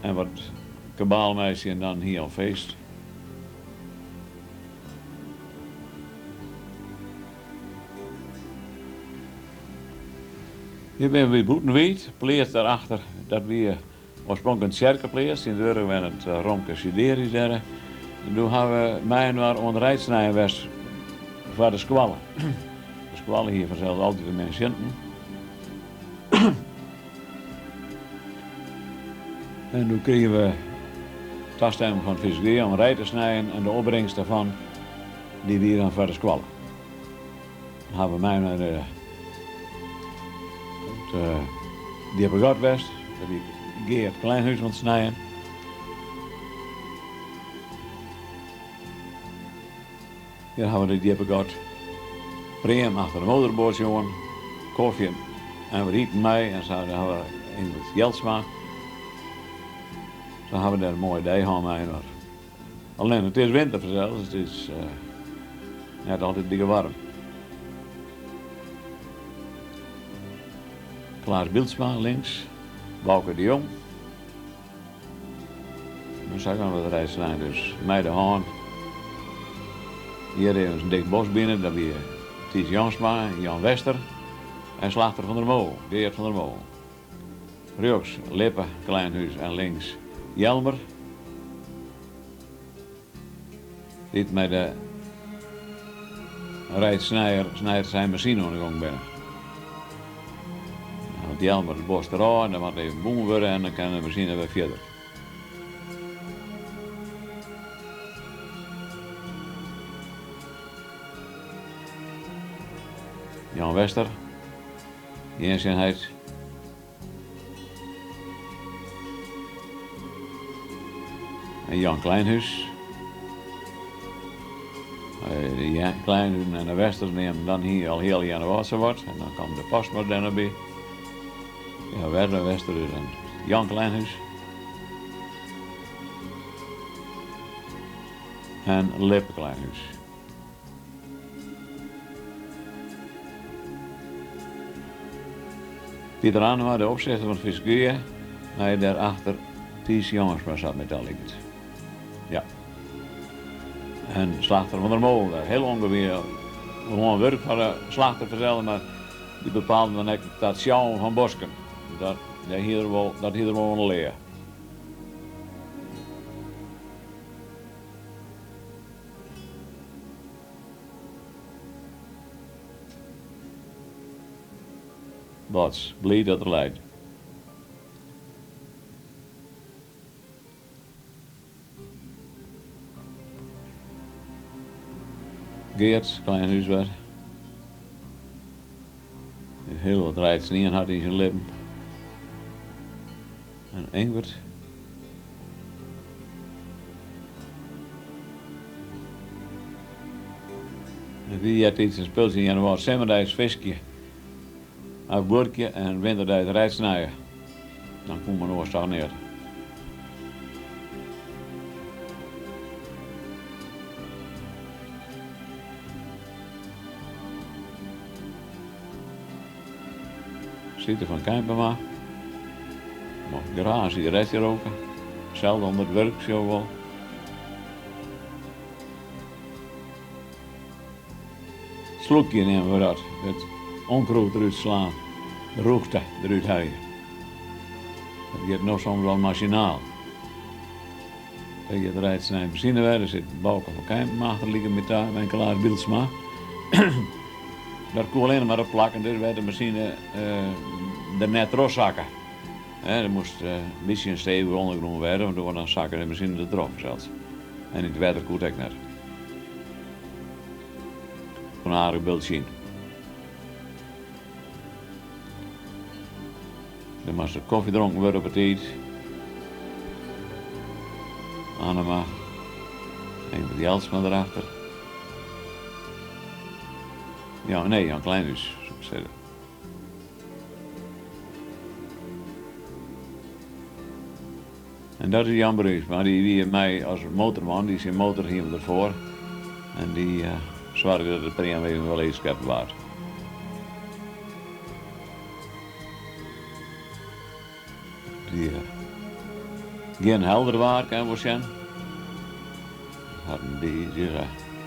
En wat kabaal meitsje en dan hie al feest. Hjir binne we by Bûtenwiid, pleats dêrachter, dat wie oarspronklik in tsjerkepleats, tsjintwurdich wennet Romke Siderius dêr. Doe hawwe we mei-inoar oan it reidsnijen west foar de skoalle. De skoalle hie fansels altyd de minste sinten. En doe krigen we tastimming fan it Frysk Gea om reid te snijen en de opbringst dêrfan dy wie dan foar de skoalle. Dan hawwe we mei nei de it Djippe Gat west, dêr wie Geart Kleinhuis oan it snijen. Hjir hawwe we de Djippe Gat pream achter de motorboatsje oan, kofje en wat iten mei en sa hawwe we Ingrid Jelsma. Sa hawwe we dêr in moaie dei hân mei-inoar. Allinnich it is winter fansels, it is net altyd like waarm. Klaas Bylsma links, Bauke de Jong. En sa gaan we de reis snein dus mei de hân. Hjir is Dick Bos binnen, dat wie Ties Jansma, Jan Wester en Slachter van der Mol, Geert van der Mol. Rjochts Lippe, Kleinhuis en links Jelmer. Dy't mei de reidsnijer snijt syn masine oan de gong binne. Dan hat Jelmer it bosk derôf en dan moat even bûn wurde en dan kin de masine wer fierder. Jan Wester, Jens syn heit. En Jan Kleinhuis. De Kleinhuzen en de Westers neamden dan hie al hiel Earnewâld wat. En dan kaam de Postma dêr noch by. Ja, Werner Wester dus en Jan Kleinhuis. En Lippe Kleinhuis. Pieter Anema, de opsichter fan it Frysk Gea, mei dêrachter Ties Jongsma sa't my taliket. Ja. En Slachter van der Molen, dêr hiel ûngewear gewoan wurk foar de slachter fertelde, mar dy bepaalde dan ek dat sjouwen fan bosken. Dat, dêr hie er wol, dat hie er wol oan de lea. Bats, bliid dat er leit. Geart, Kleinhuis wer. Dy't hiel wat reid snien hat yn syn libben. En Engbert. En wie eartiids in spultsje yn Earnewâld, simmerdeis fiskje of buorkje en winterdeis reid snije. Dan koe men oars toch neat. Siete van Keimpema mocht graach in sigaretsje roke, selde ûnder it wurk, sjoch wol. Slûkje neame we dat, it ûnkrûd derút slaan, de rûchte derút helje. Dat giet no soms al masinaal. Dêr giet reidsnijmasine wer, der sit Bauke van Keimpema achter liket my ta, en Klaas Bylsma. Dat koe allinne mar op plakken dus wêr't de masine der net troch sakke. Der moast in bytsje in stevige ûndergrûn wêze, want oars dan sakke de masine der troch fansels. En yn it wetter koe it ek net. Fan aardich bultsje yn. Der moast der kofje dronken wurde op 'e tiid. Annema. Engbert Jelsma derachter. Ja, nee, Jan Kleinhuis, soe ik sizze. En dat is Jan Bruinsma, dy wie mei as motorman, dy syn motor hiene we derfoar. En dy soarge dat de pream even wer leechskept waard. Dy Gjin helder waar kin wol sjen. Hat in bytsje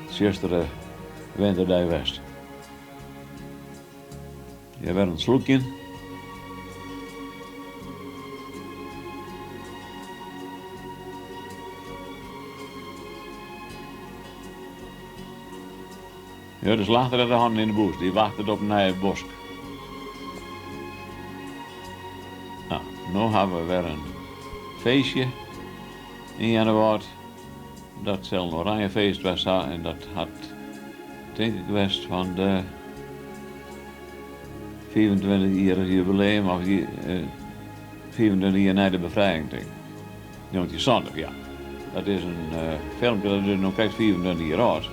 tsjustere winterdei west. Hjir wer in slûkjen. Ja, de slachter hat de hannen yn de bûs. Dy wachtet op in nije bosk. No, no hawwe we wer in feestje yn Earnewâld. Dat sil in oranjefeest west ha en dat hat tink ik west fan de 25 jierrich jubileum of 25 jier nei de befrijing tink ik. 1970, ja. Dat is in filmke dat is no krekt 25 jier âld.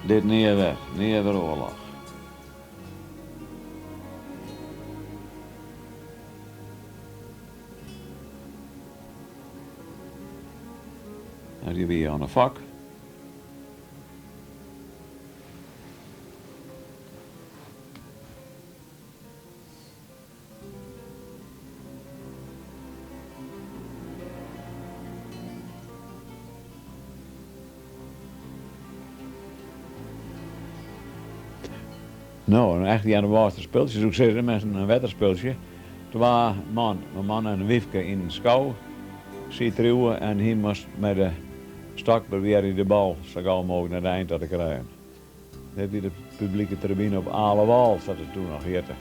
Dit nea wer, nea wer oarloch. Dy wie oan de fok. No, in echt Earnewâldster spultsje soe ik sizze, mensen in wetterspultsje. Twa man, in man en in wyfke yn in skou, sy triuwe en hy moast mei de stok probearje de bal sa gau mooglik nei de ein ta te krijen. Dit wie de publike tribune op Ale Wâl, sa't it doe noch hjitte.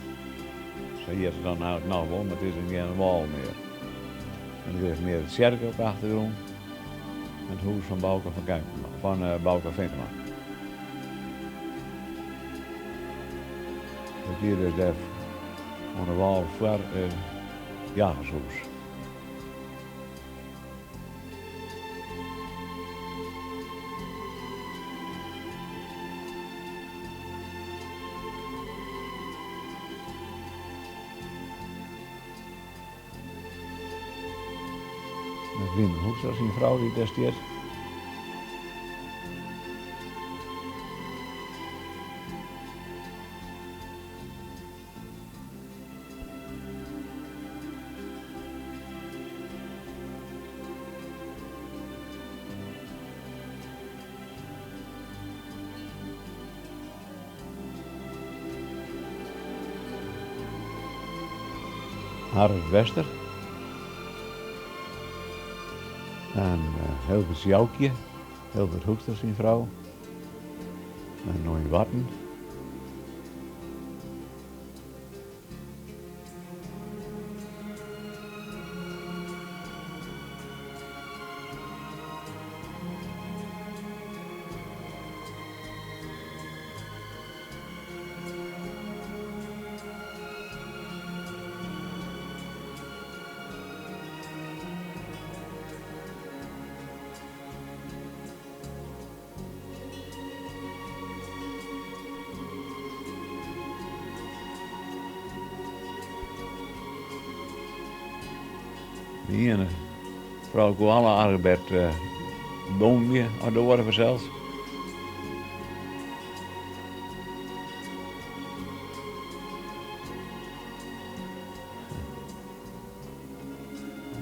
Sa hjit it dan eigentlik noch wol, mar it is gjin wâl mear. En de gereformearde tsjerke op de achtergrûn en it hûs fan Bauke van Kempen, fan Bauke Vinkema. Dat wie dus dêr oan de wâl foar it jagershûs. Wim Hoekstra syn frou dy't dêr stiet. Harrit Wester en Hilbert Sjoukje, Hilbert Hoekstra syn frou en Nooi Warten. De iene frou koe alle aardich better boomje as de oare fansels.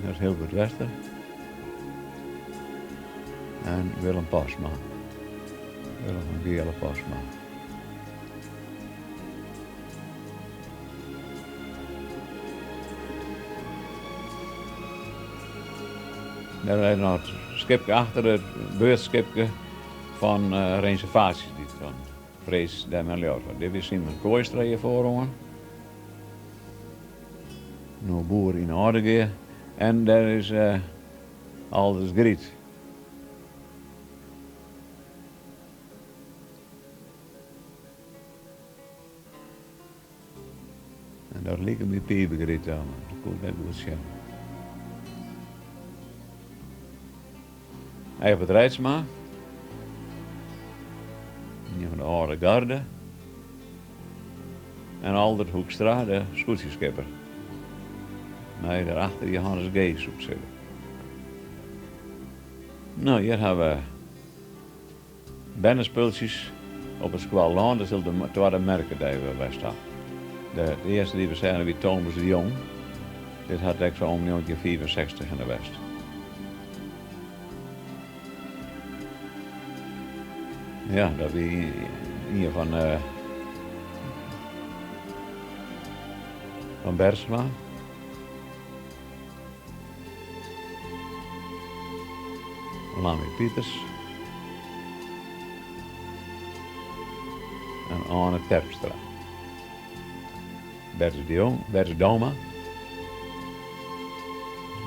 Dat is Hilbert Wester. En Willem Postma. Willem van Geele Postma. Dêr is noch it skipke achter, it beurtskipke fan reservaasjes dy't dan freeds dêr mei Ljouwert foar. Dit wie Simon Kooistra hjir foaroan. No boer yn Aldegea. En dêr is Alders Gryt. En dat like my Piebe Gryt dan, mar dat koe ik net goed sjen. Egbert Reitsma, ien fan de âlde garde. En Aldert Hoekstra, de skûtsjeskipper. Mei dêrachter Johannes Gees, soe ik sizze. No, hjir ha we bernespultsjes op it skoallân. Dat sil de twadde merkedei wol west ha. De earste dy't we seagen wie Thomas de Jong. Dit hat ek sa om 1965 hinne west. Ja, dat wie ien fan fan Bergsma. Lammie Pieters en Anne Terpstra. Bertus de Jong, Bertus Douma.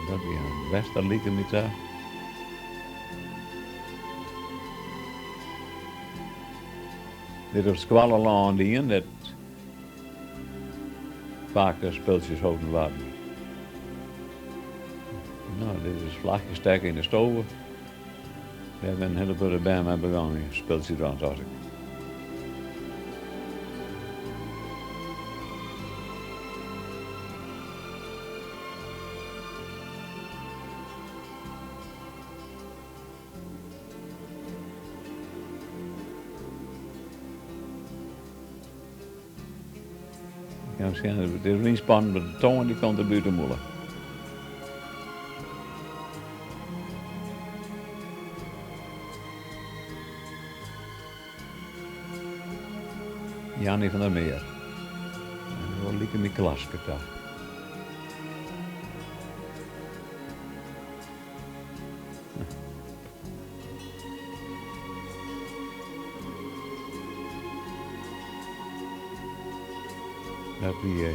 Dat wie in Wester like my ta. Dit op Skoallelân dien, dêr't faak spultsjes holden waarden. No, dit is vlagje stekke yn de stove. Dêr binne in hiele protte bern mei begûn, spultsje dwaan, tocht ik. Ja, sjen, it is wol spannend, want de tonge dy komt der by út de mûle. Janny van der Meer. En wol like my Klaske ta. Dat wie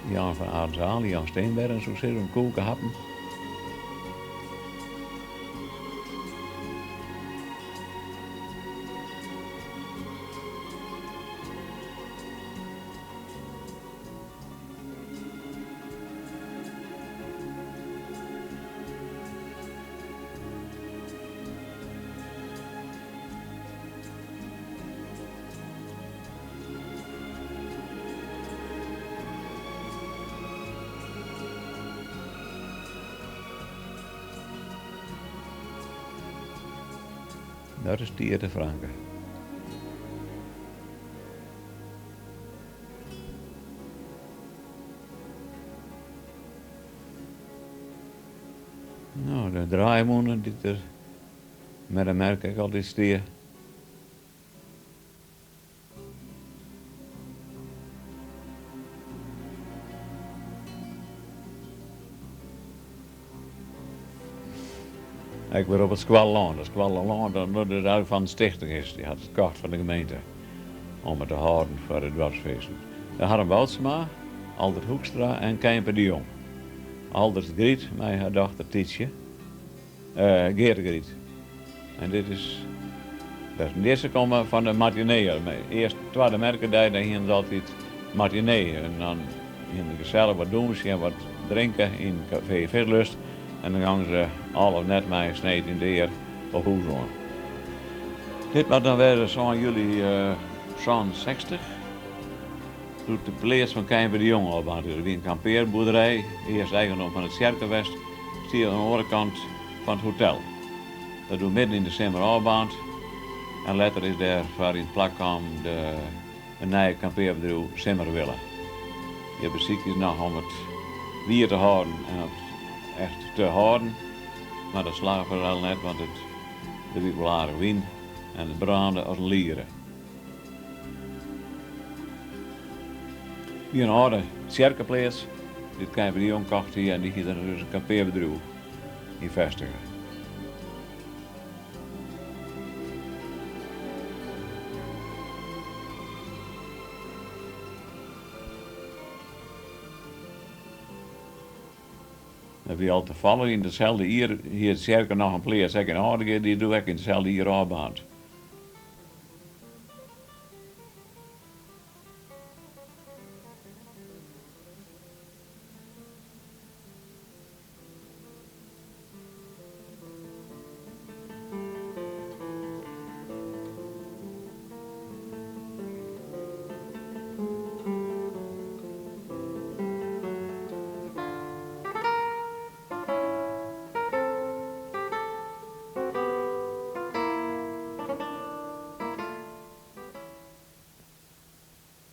Jan van Aardenzaal, Jan Steenbergen, soe ik sizze, om koekehappen. Dat is Tiete Franke. No, de draaimûne dy't der mei de merk ek altyd stie. Ek wer op it Skoallelân. Dat Skoallelân dat dat is eigentlik fan de stichting is. Dy hat it kocht fan de gemeente om it te hâlden foar de doarpsfeesten. De Harm Woudsma, Aldert Hoekstra en Keimpe de Jong. Aldert Griet mei har dochter Tietsje, Geert Griet. En dit is dat dizze komme fan de matinee. Earst twadde merkedei, dan hienen se altyd matinee. En dan hienen se gesellich wat dûnsje en wat drinke yn kafee Vislust. En dan gongen se al of net mei in sneed yn it ear op hûs oan. Dit moat dan wêze sân july 67, doe't de pleats fan Keimpe de Jong ôfbaarnd is. It wie in kampearboerderij, earst eigendom fan de tsjerke west, stie oan de oare kant fan it hotel. Dat doe midden yn de simmer ôfbaarnd en letter is dêr foar yn it plak kaam de in nije kampearbedriuw Simmerwille. Hja besykje noch om it wier te hâlden en it echt te hâlden, mar dat slagge foaral net, want it der wie wol aardich wyn en it brânde as in liere. Wie in âlde tsjerkepleats dy't Keimpe de Jong kocht hie en dy hie der dus in kampearbedriuw yn fêstige. Dat wie al tafallich, yn datselde jier hie de tsjerke noch in pleats ek yn Aldegea, dy is doe ek yn itselde jier ôfbaarnd.